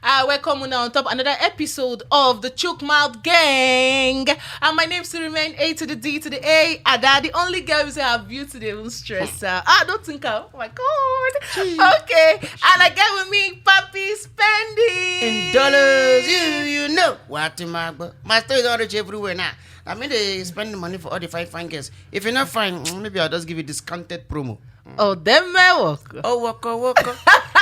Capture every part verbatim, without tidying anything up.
I welcome you now on top another episode of the Chook Mouth Gang. And my name still remain A to the D to the A. Ada, the only girl who say her beauty they will stress her. I don't think I. Oh my God. Okay. And I get with me Papi Spending. In dollars, you you know what to my but my story don't reach everywhere now. I mean they spend the money for all the fine fine girls. If you're not fine, mm, maybe I'll just give you discounted promo. Oh, them my work. Oh, waka waka.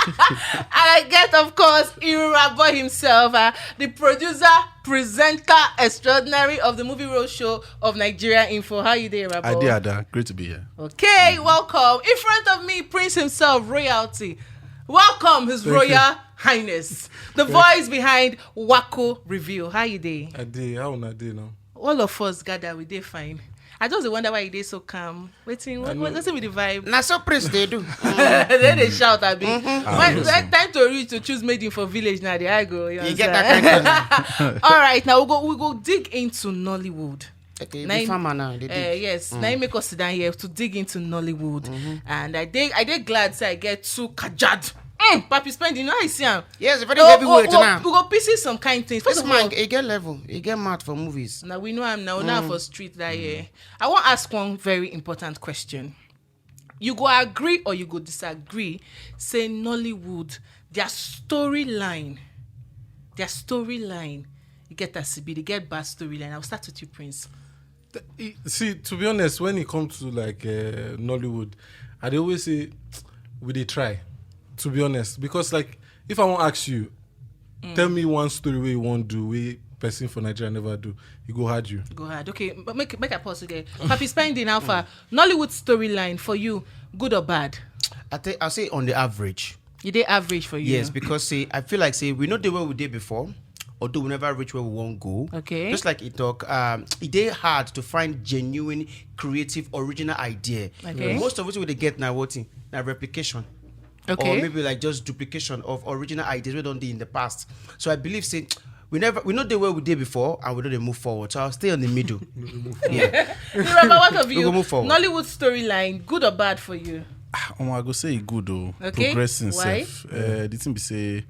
And I get, of course, Irurabo himself, uh, the producer, presenter extraordinary of the Movie Road Show of Nigeria Info. How you doing, Rabo? I did, Ada. Great to be here. Okay, welcome. In front of me, Prince himself, royalty. Welcome, His Royal Highness, the voice behind Wako Review. How you doing? I did. How una dey now? All of us gather, we dey fine. I just dey wonder why you dey so calm. Wetin, what, what, wetin be the vibe? Now so praise they do. Then they shout at me. When, when time to reach to choose maiden for village now, the I go. You, You get understand? That kind of All right, now we go we go dig into Nollywood. Okay, Na be im- farmer now. They Uh, dig. yes, now you make us sit down here to dig into Nollywood, and I dey I dey glad say I get two kajad. Mm, Papi Spending, you know I see am. Yes, very Oh, heavyweight oh, oh, now. We go pieces some kind things. First This of man, all, he get level. He get mad for movies. now we know I'm now now for street that year. I want to ask one very important question. You go agree or you go disagree? Say Nollywood, their storyline, their storyline. You get that C B, they get bad storyline. I'll start with you, Prince. I- See, to be honest, when it comes to like uh, Nollywood, I dey always say we dey try. To be honest, because like if I want ask you, tell me one story where you won't do, where person for Nigeria never do, you go hard you. Go hard. Okay, but make make a pause again. Papi Spending, how far? Nollywood storyline for you, good or bad? I think I'll say on the average. You dey average for you. Yes, because say I feel like say we know the way we did before, although we never reach where we won't go. Okay. Just like it talk, um, it dey hard to find genuine, creative, original idea. Okay. Most of what we dey get now what thing? Now replication. Okay. Or maybe like just duplication of original ideas we don't do in the past. So I believe say we never we know the way we did before and we don't move forward. So I'll stay on the middle. Yeah. Remember, what of We you? go move forward. Nollywood storyline, good or bad for you? Um, I go say e good though. Okay, Progressing why? Self. Uh, the thing be say,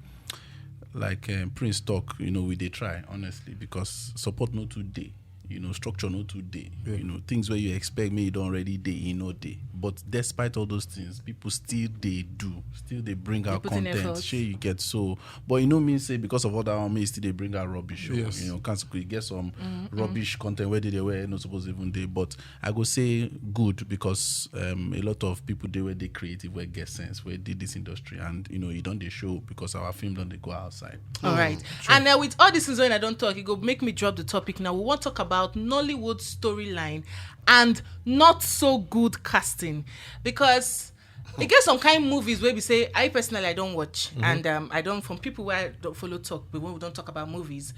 like um, Prince talk, you know, we dey try honestly because support no too dey. You know, structure no too dey. You know, things where you expect me you don't already dey, you know dey. But despite all those things, people still they do, still they bring out put in content. Effort. Shey you get so, but you know me say because of all that one, me still they bring out rubbish. Oh, Yes. You know, can't you get some rubbish content where they were not supposed to even dey. But I go say good because um, a lot of people they were the creative, were get sense, where did this industry, and you know, you don't they show because our film don't they go outside. All right. And uh, with all this is when I don't talk, it go make me drop the topic now. We want to talk about Nollywood storyline and not so good casting because it gets some kind of movies where we say I personally I don't watch and um, I don't from people where I don't follow talk, but when we don't talk about movies,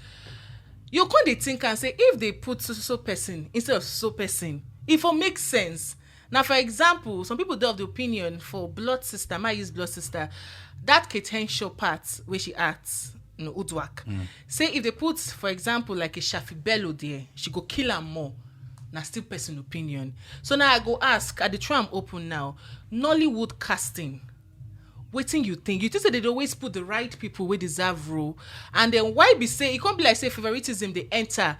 you can't dey think and say if they put so so person instead of so person, if it makes sense. Now, for example, some people dey of the opinion for Blood Sister, my use Blood Sister, that Kate Henshaw part where she acts, you know, Udwak. Say if they put, for example, like a Shafi Bello there, she go kill her more. Na still person opinion. So now I go ask, at the tram open now, Nollywood casting. Wetin you think? You think say they dey always put the right people wey deserve role, and then why be say e come be like say favoritism dey enter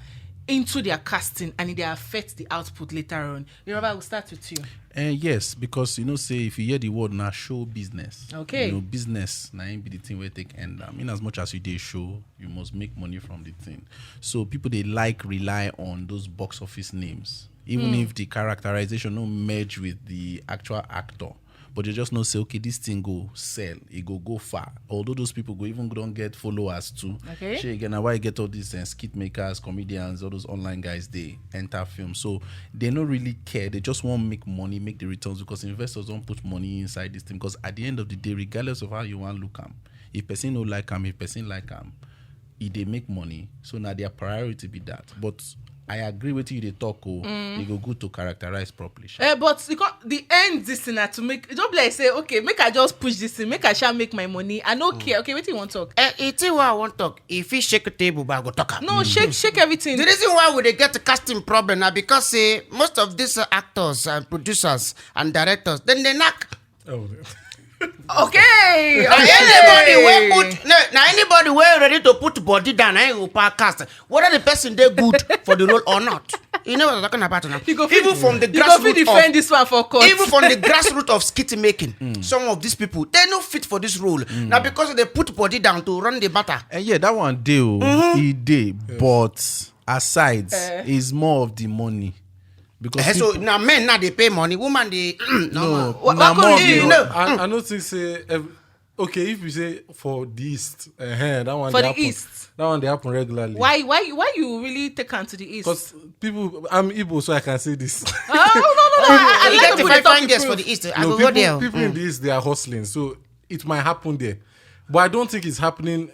into their casting and e dey affect the output later on? Yoruba, will start with you. And yes, because you know, say if you hear the word now, show business. Okay. You know, business now ain't be the thing where take end. I mean, as much as you dey show, you must make money from the thing. So people they like rely on those box office names, even if the characterization no merge with the actual actor. But you just know say okay, this thing go sell, it go go far. Although those people go even don't get followers too. Okay. Shey again, na why you get all these uh, skit makers, comedians, all those online guys they enter film. So they don't really care. They just want make money, make the returns because investors don't put money inside this thing. Because at the end of the day, regardless of how you want look am, if person no like am, if person like am, if they make money. So now their priority be that. But I agree with you. They talk. Oh, it go good to characterize properly. Sha. Uh, but the, co- the end this thing na to make it don't be like say okay, make I just push this thing, make I shall make my money. I no care. Okay, wetin you want talk? Eh, it's what I want talk. If he shake a table, but I go talk am. No, shake shake everything. The reason why we dey get a casting problem now because say most of these uh, actors and producers and directors then they knack. Oh, Okay. Na anybody wey put no, na anybody wey ready to put body down na him go pass cast, whether the person dey good for the role or not. You know what I'm talking about now. You go fit- Even from the You go fit grassroots defend of, this one for court. Even from the grassroots of skit making, some of these people they no fit for this role. Now because they put body down to run the battle. And yeah, that one dey o, e dey, but aside is more of the money. Because Eh, so people- now men now they pay money, woman they no. No, Wa- na wa- more of you the- know- I, I don't think say every, okay, if you say for the east, uh, that one For dey the happen, east. That one they happen regularly. Why why why you really take am to the east? Because people, I'm Igbo, so I can say this. Oh, no, no, no. I, I You like get the to way you find talk guests the for the truth. east. I No, go people, go there. people in the east they are hustling, so it might happen there. But I don't think it's happening. No,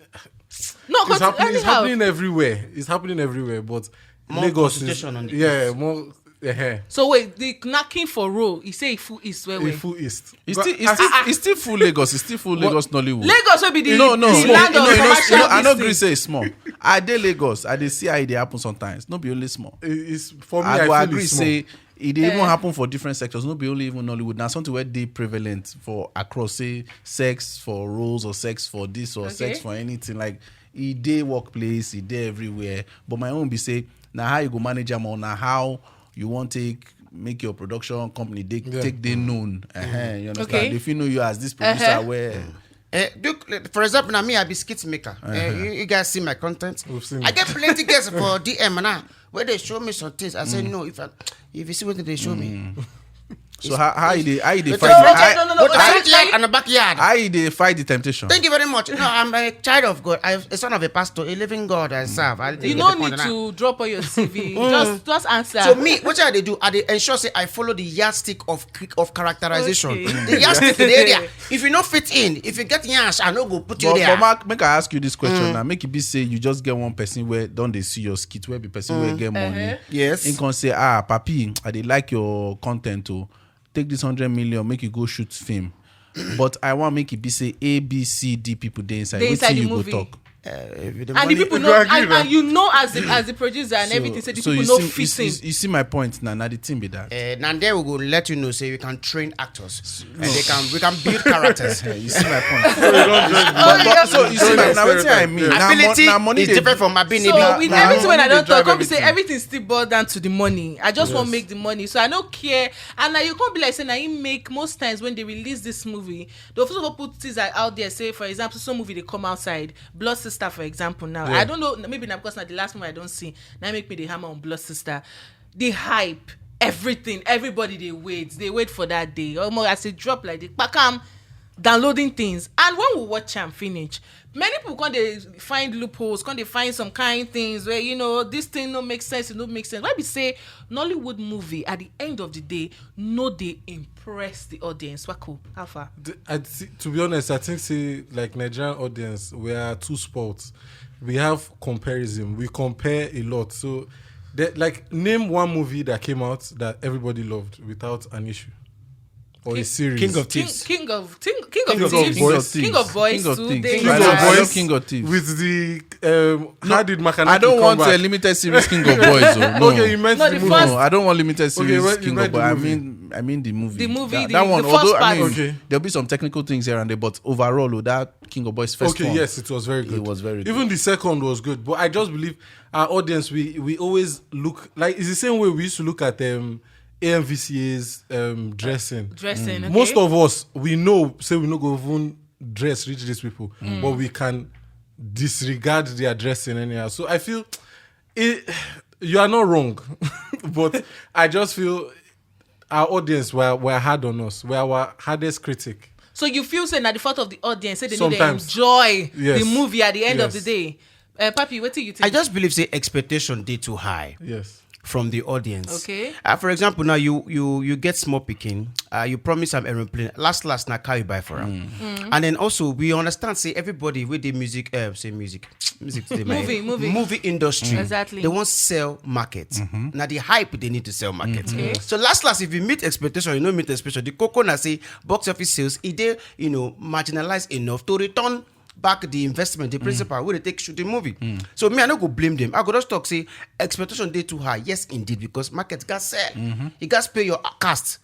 It's because happening. It's anyhow. happening everywhere. It's happening everywhere. But More Lagos is concentration on the yeah, east. More. Uh-huh. So wait, the knocking for roll, he say Ifu East where A where? full east. It's But still, it's, still, it's still full Lagos. It's still full Lagos Nollywood. Lagos will be the, No, no, the small. land No, of you know, commercial no, I no this agree thing. Say it's small. I dey Lagos. I dey see how e dey happen sometimes. No be only small. It- it's for me. I I, go feel agree it's small. Say e dey even happen for different sectors. No be only even Nollywood. Now something where they prevalent for across say sex for roles or sex for this or sex Okay. for anything like e dey workplace, e dey everywhere. But my own be say now how you go manage am or now how you want take make your production company they Yeah. take they known. Uh-huh, you understand? Okay. If you know you as this producer Uh-huh. where Eh, Duke, for example, now me, I be skit maker. Eh, you, you guys see my content. We've seen I it. Get plenty guests for D M now where they show me some things. I say no, if I, if you see what they show me. so how how you dey how you dey But fight the no, front no, yard, no, no, no, with the but front I- yard and the backyard. how you dey fight the temptation? Thank you very much. No, I'm a child of God. I'm a son of a pastor, a living God I serve. I You no need to drop all your C V. Just just answer. So me, what I dey do, I dey ensure say I follow the yardstick of cri- of characterization. Okay. The yardstick dey there. If you no fit in, if you get yansh, I no go put you But, there. but Mark, make I ask you this question now. Make it be say you just get one person where don't they see your skit where be person where get money. Yes. He can say, ah, papi, I dey like your content to take this hundred million, make you go shoot film. But I want make it be say A B C D people dey inside. Dey inside Wetin the you movie. Go talk? Uh, if the And money- the people We know, go agree and, now. and you know as the, as the producer and everything, say the So people you know see, you, see, fitting. You see my point now. Now the thing be that. Uh, now there we go let you know say we can train actors and they can we can build characters. Eh, you see my point. Oh, yeah. So you see my, now wetin I mean. Now mo- Ability now money is dey- different from ability. So Now- with now everything when I money don't dey talk, drive come say everything. Everything still boils down to the money. I just want Yes. Make the money, so I don't care. And now you can't be like saying I make most times when they release this movie, the first of all put things like out there. Say for example, some movie they come outside. Blood Sister, for example. Now Yeah. I don't know. Maybe now because now the last movie I don't see. Now make me the hammer on Blood Sister. The hype, everything, everybody they wait. They wait for that day. Almost as a drop like the pakam. Downloading things, and when we watch am finish, many people come dey find loopholes, come dey find some kind things where you know this thing no make sense, it no make sense. Why be say Nollywood movie at the end of the day no dey impress the audience? Wako, how far? The- I thi- to be honest, I think say like Nigerian audience, we are too spoilt. We have comparison. We compare a lot. So, the- like, name one movie that came out that everybody loved without an issue, or a series. King of King, Thieves. King of King, King of King of Thieves, Boys. King of Boys, King of too. Thieves. They King I of love- I love Boys King of Thieves. With the um, how did Makanaki I don't come want back? A limited series King of Boys. Oh, no. Okay, you meant No, the the movie. first- No, I don't want limited series well, you King meant of the Boys. I movie. mean, I mean the movie. The movie, That, the- that one. the first Although I part. mean, Okay. There'll be some technical things here and there, but overall, oh, that King of Boys first Okay, one, yes, it was very good. It was very good. Even the second was good, but I just believe our audience, we we always look like it's the same way we used to look at um, A M V C A's um, dressing. Dressing. Okay. Most of us, we know say we no go even dress reach these people, but we can disregard their dressing anyhow. So I feel it. You are not wrong, but I just feel our audience were, were hard on us. We're our hardest critic. So you feel say na the fault of the audience, say they need to Sometimes. Enjoy Yes. The movie at the end of the Yes. Day. Uh, Papi, what do you think? I just believe say expectation dey too high Yes. From the audience. Okay. Uh, for example, now you you you get small picking. Uh, you promise an aeroplane. Last last na car you buy for am. And then also we understand say everybody with the music, uh, say music, music today, my Movie, movie. Movie industry. Exactly. They want sell market. Now the hype they need to sell market. Okay. So last last, if you meet expectation, you no meet expectation. The coco na say box office sales, it dey you know marginalized enough to return back the investment, the principal wey dey take shoot the movie. So me, I no go blame them. I go just talk say expectation dey too high. Yes, indeed, because market gas sell. You gas pay your cast.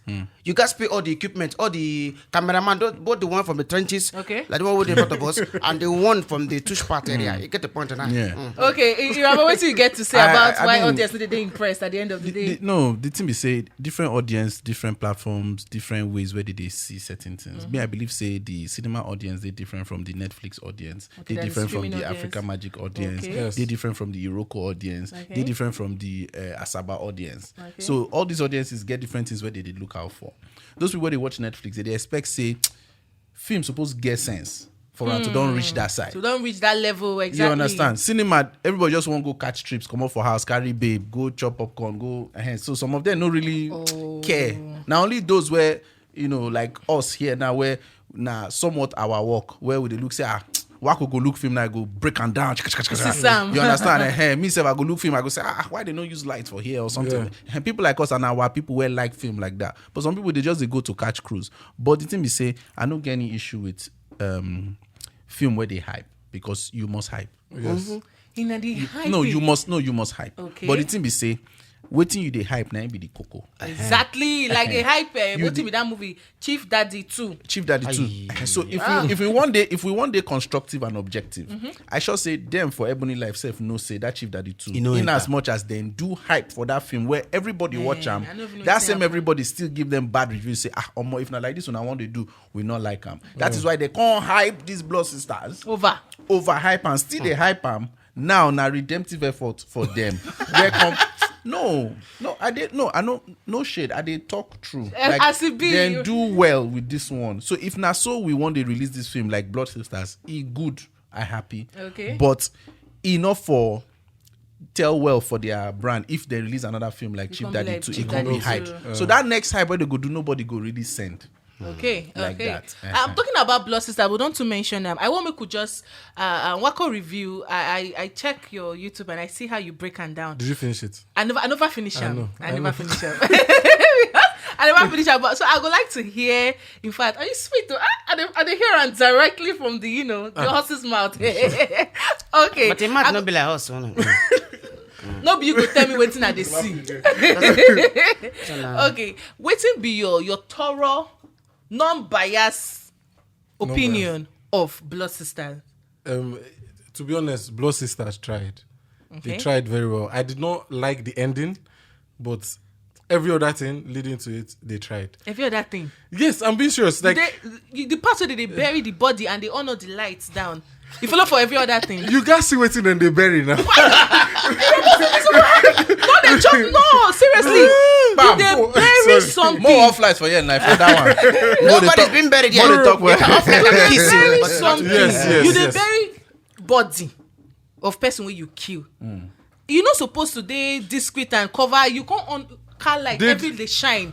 You gas pay all the equipment, all the cameraman, tho- both the one from the trenches, Okay. like the one wey dey in front of us, and the one from the tush part area. You get the point now. Yeah. Okay, Iraba, what do you get to say I- about I- I why mean, audience no dey dey impressed at the end of the The- day? the- no, the thing be say different audience, different platforms, different ways where they see certain things. Me, I believe say the cinema audience they different from the Netflix audience. Okay, They than the different from streaming the audience. Africa Magic audience. Okay. Yes. They different from the Iroko audience. Okay. They different from the uh, Asaba audience. Okay. So all these audiences get different things where they, they look out for. Those people where they watch Netflix, they, they expect say film supposed get sense for them to don't reach that side. So don't reach that level exactly. You understand? Cinema, everybody just want go catch trips, come up for house, carry babe, go chop popcorn, go. Uh, so some of them no really Oh. care. Now only those where you know, like us here now, where now somewhat our work where we dey look say ah. Wako go look film now, go break and down. This is Sam. You understand? Eh, me self, I go look film, I go say, ah, why they no use light for here or something? And people like us and our people where like film like that. But some people they just they go to catch cruise. But the thing we say, I don't get any issue with um film where they hype because you must hype. Yes. In the hype. No, you must no, you must hype. Okay. But the thing be say, waiting you they hype now be the coco. Exactly, like the hype. Uh, You what did- be that movie? Chief Daddy two. Chief Daddy too. Aye. So if we if we one day if we one day constructive and objective, I sure say them for Ebony Life self no say that Chief Daddy too. You know In it, as ah. much as they do hype for that film where everybody Eh, watch am, I don't even know that wetin same happen. Everybody still give them bad reviews. Say ah, omo, if not like this one I want to do, we not like am. That is why they can't hype these Blood Sisters. Over. Overhype and still they hype am. Now na redemptive effort for them. Where come? No, no, I did no, I know no shade. I did talk true. Eh, as it be, then you- do well with this one. So if na so we want to release this film like Blood Sisters, e good. I happy. Okay. But enough for tell well for their brand if they release another film like Chief Become Daddy like two, Chief it can be Daddy hype. two. So that next hype where they go do, nobody go really send. Okay, Like okay. that. I'm talking about Blood Sister, but don't to mention them. I want me could just uh, uh Wako review. I, I I check your YouTube and I see how you break and down. Did you finish it? I never I never finish I them. know, I, I never know. Finish them. I never finish them. But so I would like to hear. In fact, are you sweet? Though? I, I, dey- I dey hear am directly from the you know the Ah. horse's mouth. Okay. But the mouth I no be like us. Oh, no. No be you go tell me wetin I dey see. So now, Okay, wetin be your your thorough, non-biased opinion of Blood Sisters? Um, to be honest, Blood Sisters tried. They Okay. Tried very well. I did not like the ending, but every other thing leading to it, they tried. Every other thing. Yes, I'm being serious. Like They, you- the part where they bury the body and they honor the lights down. You follow for every other thing. you guys see waiting and they bury now. No, they chop. No, seriously. Bam. They Oh, bury sorry. something. More off lights for here now for that one. Nobody's been buried yet. More they talk well. Kiss Bury you. something. Yes, yes, you dey yes. Bury body of person wey you kill. You no suppose to dey discreet and cover. You come on car light Did- every dey shine.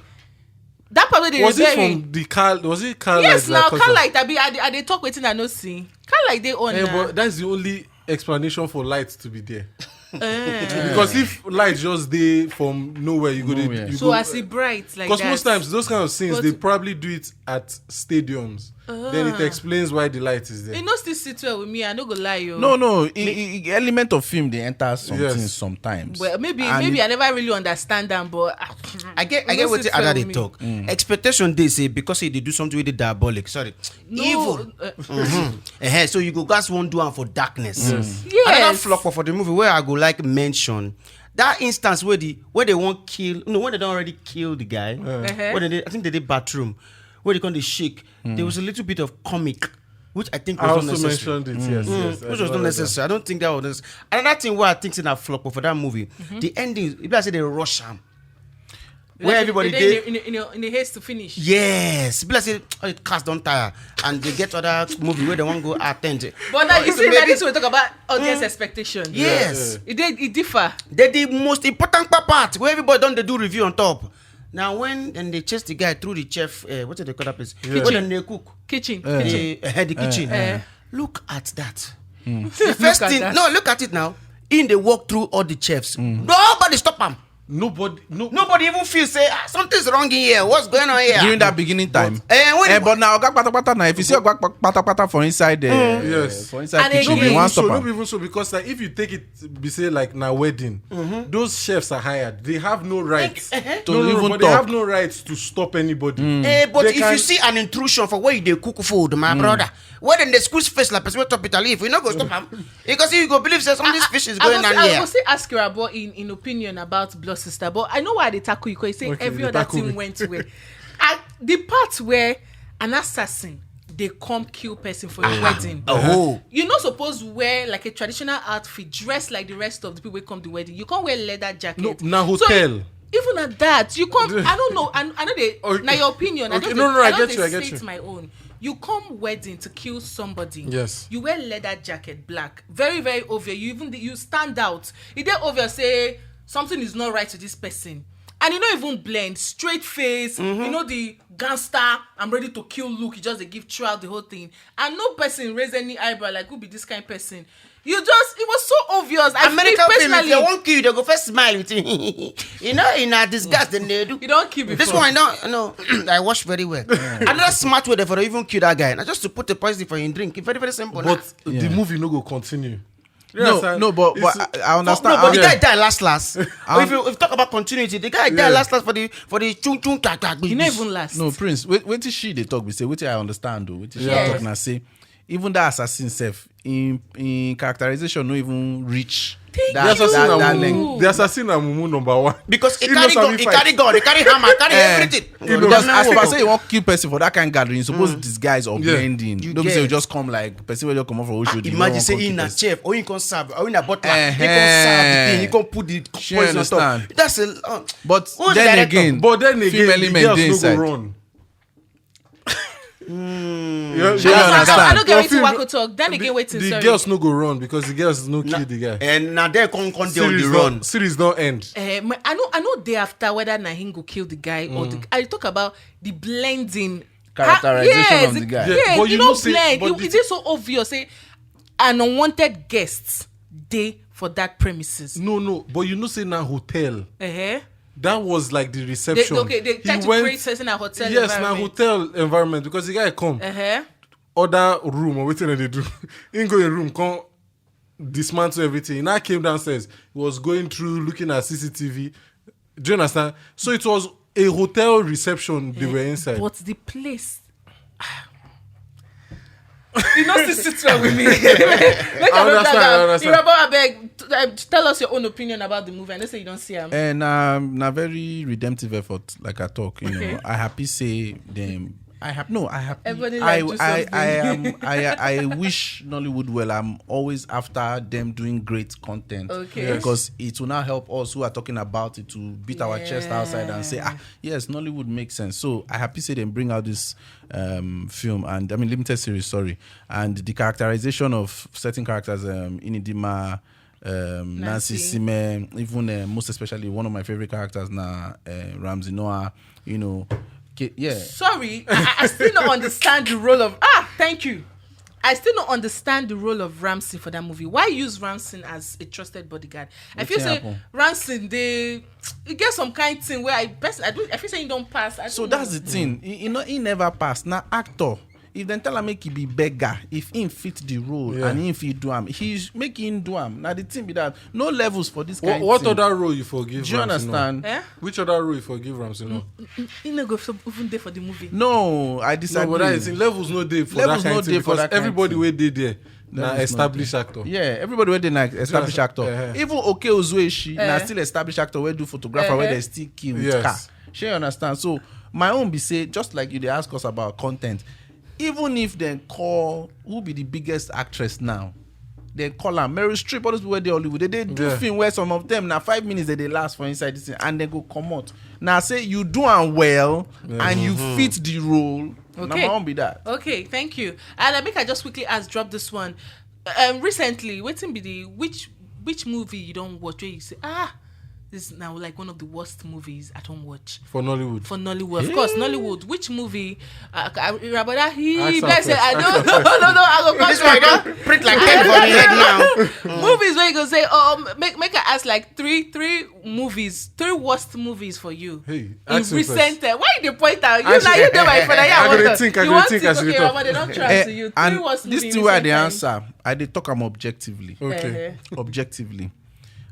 That part wey they Was dey it bury. From the car? Was it car? Yes, Light now that car caused light. I be I dey, I dey talk wetin I no see. Car light dey on Eh, now. But that's the only explanation for light to be there. Eh. Because if light just dey from nowhere, you go. Dey, Nowhere. you So go, as e bright like Because that. Most times those kind of scenes But- they probably do it at stadiums. Then it Ah. Explains why the light is there. E no still sit well with me. I no go lie you. No, no, i- i- i- element of film they enter something Yes. sometimes. Well, maybe And maybe it- I never really understand them, but ah, I get, I e get no what sit other well they with me. Talk. Expectation they say because they do something with the diabolic. Sorry, No, evil. uh, Mm-hmm. Eh, so you go guys won't do am for darkness. Yes. Another flop for the movie where I go like mention that instance where the where they won't kill no when they don't already kill the guy. Uh-huh. When they, I think they did bathroom where they come they shake. There was a little bit of comic, which I think I was also not necessary. Mentioned it. Yes, Mm, yes. I which was know not that. Necessary. I don't think that was necessary. Another thing where I think is a flop for that movie, the ending. If I say they rush him, where Like, everybody they, dey in, in, in, in a haste to finish. Yes, be like say oh, cast don tire and they get other movie where they wan go attend. But now you So see, now maybe- this will talk about audience expectation. Yes, It dey it differ. They the most important pa- part where everybody don dey do review on top. Now when then they chase the guy through the chef, uh, what do they call that place? When then they cook, Kitchen. the, uh, the kitchen. Eh. Look at that. The first Look at thing, that. No, look at it now. In they walk through all the chefs. Nobody stop am. Nobody, no. Nobody even feel say, ah, something's wrong in here. What's going on here? During that beginning time. Eh, when Eh, but now, Oga Patapata now, if you see Oga Patapata for inside the Yes. for inside And kitchen, again- you No want be so, stop no am. be even so, because, like, if you take it, be say, like, now wedding, those chefs are hired. They have no rights. Eh, eh. To No, no, no, even but they talk. have no rights to stop anybody. Eh, but They if can- you see an intrusion for where you dey cook food, my brother, where then the school's face like person wey top it and leave, you no go stop am because you go believe say something fishy is I going go on still, I here. go still ask you about in, in opinion about Blood Sister, but I know why they tackle you because you say Okay, every they other tackle thing me. Went well. I, the part where an assassin they come kill person for a wedding. Oh, You no suppose wear like a traditional outfit, dress like the rest of the people wey come the wedding. You can't wear leather jacket. No, na So, hotel. even at that, you can't. I don't know. I, I know they. Okay. Now your opinion. I Okay, don't. no, no, I I don't get you, I get state you. My own. You come wedding to kill somebody. Yes. You wear leather jacket black. Very, very obvious. You even you stand out. It dey obvious say something is not right to this person. And you no even blend, straight face. You know the gangster, I'm ready to kill look. You just dey give throughout the whole thing. And no person raise any eyebrow like, who be this kind person? You just, it was so obvious. I American feel film, if personally, they won't kill you, they go first smile with you. You know, in a disguise, then they do. You don't kill before. This one, I don't know. I watch very well. Another smart way for even kill that guy. Now just to put a poison for him drink. Very, very simple. But Nah. the movie no go continue. You No, understand? no, but, but It's- I, I No, understand. but the I- guy die last last. If you if you talk about continuity, the guy die Yeah. last last for the for the chung chung kak kak. You no even last. No, Prince, wait, wait till she they talk. We say, wait till I understand though. Wait till she Yeah. talk now. Say, even that assassin self, in in characterization, no even reach that, The assassin that, and that Mumu. length. The assassin and Mumu number one. Because he He no carry gun, sabi he fight. carry gun, he carry hammer, carry Eh, everything. You know, because no as way. per say you won't kill person for that kind of gathering, you suppose disguise or Yeah. blending. You Don't be say you get- just come like person will just come off for Oshodi. Imagine say in a chef or you can serve or in a bottle, you Uh-huh. can serve the thing, you can put the She poison on top. understand. That's a uh, But Who's the then director? again, But then again, female the men girls dey no inside. Go run. Yeah, She yeah. understand. I don't get Your wetin film- Wako talk. Then the, again, waiting. the Sorry. Girls no go run because the girls no kill the guy. And now they come come dey on Series the don- run. Series don't end. Eh, my- I know, I know they after whether na him go kill the guy or the. I talk about the blending Characterization Ah, yes, of the guy. Yeah, Yes, but you you know, know say- blend. but You, the- it is so obvious. Say an unwanted guest dey for that premises. No, no, but you know say na hotel. Uh-huh. That was like the They, reception. okay, they He try to went- create certain hotel Yes, na environment. Hotel environment because the guy come Uh-huh. Other room or wetin dem dey do. He go in room come dismantle everything. He now came downstairs. He was going through looking at C C T V. Do you understand? So it was a hotel reception they were inside. But the place. You know, sit sit well with me. Make I understand, I understand. Irabo, abeg, t- uh, tell us your own opinion about the movie. I know say you don't see him. And um, na very redemptive effort, like I talk. You Okay. know, I happy say them. I have no. I happy. Everybody I like do I something. I am. I I wish Nollywood well. I'm always after them doing great content. Okay. Yes. Because it will now help us who are talking about it to beat our chest outside and say, ah, yes, Nollywood makes sense. So I happy say them bring out this um film and I mean limited series. Sorry, and the characterization of certain characters, um, Inidima. Um, Nancy, Nancy. Sime, even uh, most especially one of my favorite characters now, uh, Ramsey Noah. You know, K- yeah. Sorry, I, I still don't understand the role of. Ah, thank you. I still don't understand the role of Ramsey for that movie. Why use Ramsey as a trusted bodyguard? I feel Wetin say happen? Ramsey they you get some kind thing where I best I do I feel say you don't pass. I So don't that's know. The thing. He, he, not, he never passed. Now actor. If dem tell am make he be beggar, if him fit the role Yeah. and him fit do am, he sh- make him do am. Now the thing be that no levels for this What, kind what thing. Other role you forgive? Do you Ramsey Noah? understand? Eh? Which other role you forgive Ramsey Noah? He no go so even there for the movie. No, I No, disagree. but that is in levels no dey for Levels that kind no of thing dey for because that kind everybody thing. Wey dey there na Levels no established actor. Yeah, everybody wey dey na established Yeah, actor. yeah. Even Oke Ozueshi na Eh. Still established actor wey do photographer Eh. Wey dey still kill with Yes. Car. Shey you understand? So my own be say just like you dey ask us about content, even if dem call who be the biggest actress now, dem call am Meryl Streep, all those people wey dey Hollywood, they dey do Yeah. Film where some of them na five minutes they dey last for inside this thing and they go comot. Now say you do am well and you fit the role. Na Okay. My own be that. Okay, thank you. And I make I just quickly ask, drop this one. Um, recently, waiting be the which which movie you don't watch where you say ah, This is now like one of the worst movies I don't watch. For Nollywood. For Nollywood, of course, Nollywood. Which movie? Uh, uh, Rabada, he Ask her bless it. first, I ask don't her know. No, no, I go This one come. Don't print like pen for me head now. Movies where you go say, um, make make I ask like three three movies, three worst movies for you. Hey, In ask him recent first. Time, why you dey point out? You Ask now you him. dey my friend. I go dey think, I You go want think to as you okay, dey talk. Rabada, don't try Eh, to you. Three and worst this movies thing where I in dey recent answer, I dey talk am objectively. Okay. Time. Objectively.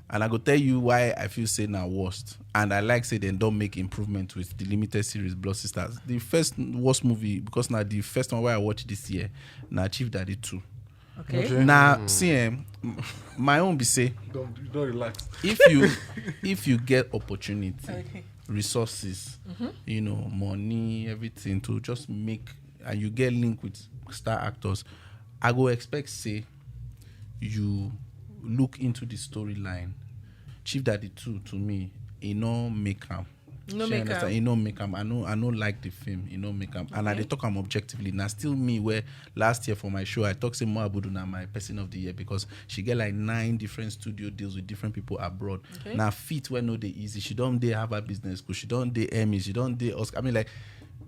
And I go tell you why I feel say na worst. And I like say dem don make improvement with the limited series Blood Sisters. The first worst movie, because na the first one wey I watch this year, na Chief Daddy two. Okay. Okay. Now, see, em, m- my own be say, Don't, don't relax. if you if you get opportunity, Okay. resources, you know, money, everything to just make, and you get link with star actors, I go expect say you look into the storyline. Chief Daddy two, to me, e no make am. No Shey make understand? am. E no make am. I no, I no like the film. E no make am. And I Okay. dey talk am objectively. Na still me where last year for my show I talk say Mo Abudu na my person of the year because she get like nine different studio deals with different people abroad. Okay. Na fit wey no dey easy. She don dey Harvard Business School. She don dey Emmy. She don dey Oscar. I mean, like,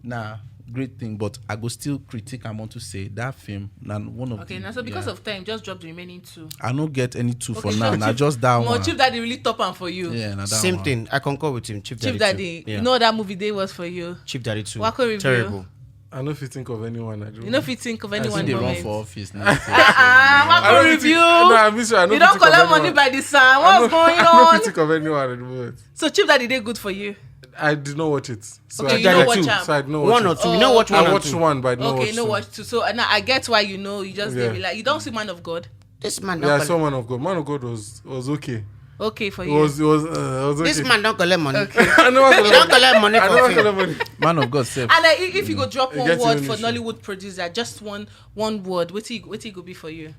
na great thing, but I go still critique am unto say that film na one of Okay, the, now so because yeah. Of time, just drop the remaining two. I no get any two for Okay, now. so Na Chief- just that Mo one. Chief Daddy really top am for you. Yeah, na that Same one. Thing. I concur with him. Chief Chief Daddy. Daddy, Too. Yeah. You know that movie day was for you. Chief Daddy too. Wako review. Terrible. I no fit think of anyone. I don't. You know if you think of I anyone. think they run Moment. For office now. Ah, I Wako don't fit review. think- No, I miss you. I no You fit don't think of collect anyone. Money by the sun. I What's no- going I no on? Fit think of anyone at the moment. So Chief Daddy dey good for you. I did not watch it. So Okay, I, you Daddy don't watch too. am. So I did not One watch or it. two. You know what one I or watched two. One, but I did not Okay, watch no two. Watch two. So uh, now I get why you know. You just Yeah. Didn't like. You don't see Man of God. This man. Yeah, I Don't saw Man of God. Man of God was was okay. Okay for It you. was it was uh, it was okay. This man don't collect money. Okay. I never He don't collect money. Collect money I for never film. Collect money. Man of God self. And uh, if you go drop You one get word your for issue. Nollywood producer, just one one word, what he what he go be for you?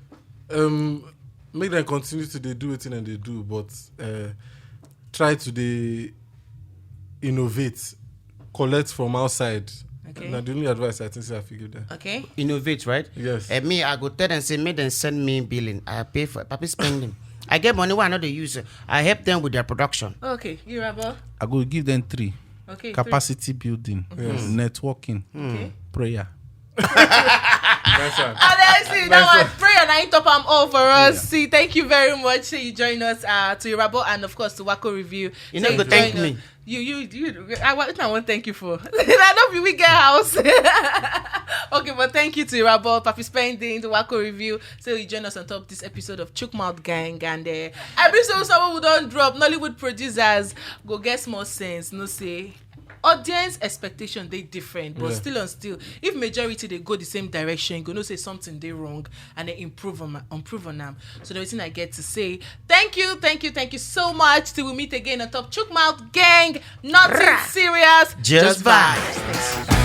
Um, make them continue to they do it and they do, but uh, try to they innovate, collect from outside. Okay. Now the only advice I think say I fit give them. Okay. Innovate, right? Yes. And me, I go tell them say make them send me billing. I pay for papi spending. I get money where I know they use. I help them with their production. Okay. You Rabba. I go give them three: Okay. capacity building, Yes. networking, Okay. prayer. That's right. And I see that one. Pray and I top am all for us. See, thank you very much. Say you join us uh, to Irabo and of course to Wako Review. You Say know, go join thank us. Me. You, you, you. I want, I want to thank you for. I don't be we get house. Okay, but thank you to Irabo, Papi Spending, the Wako Review. So you join us on top of this episode of Chook Mouth Gang, and uh, every so someone who don't drop Nollywood producers go get more sense. No say audience expectation they different, but Yeah. Still on still, if majority they go the same direction, you go know say something they wrong and they improve on improve on them. So the thing I get to say, thank you, thank you, thank you so much. Till we meet again on top Chook Mouth Gang. Nothing serious, Just vibes. Thanks.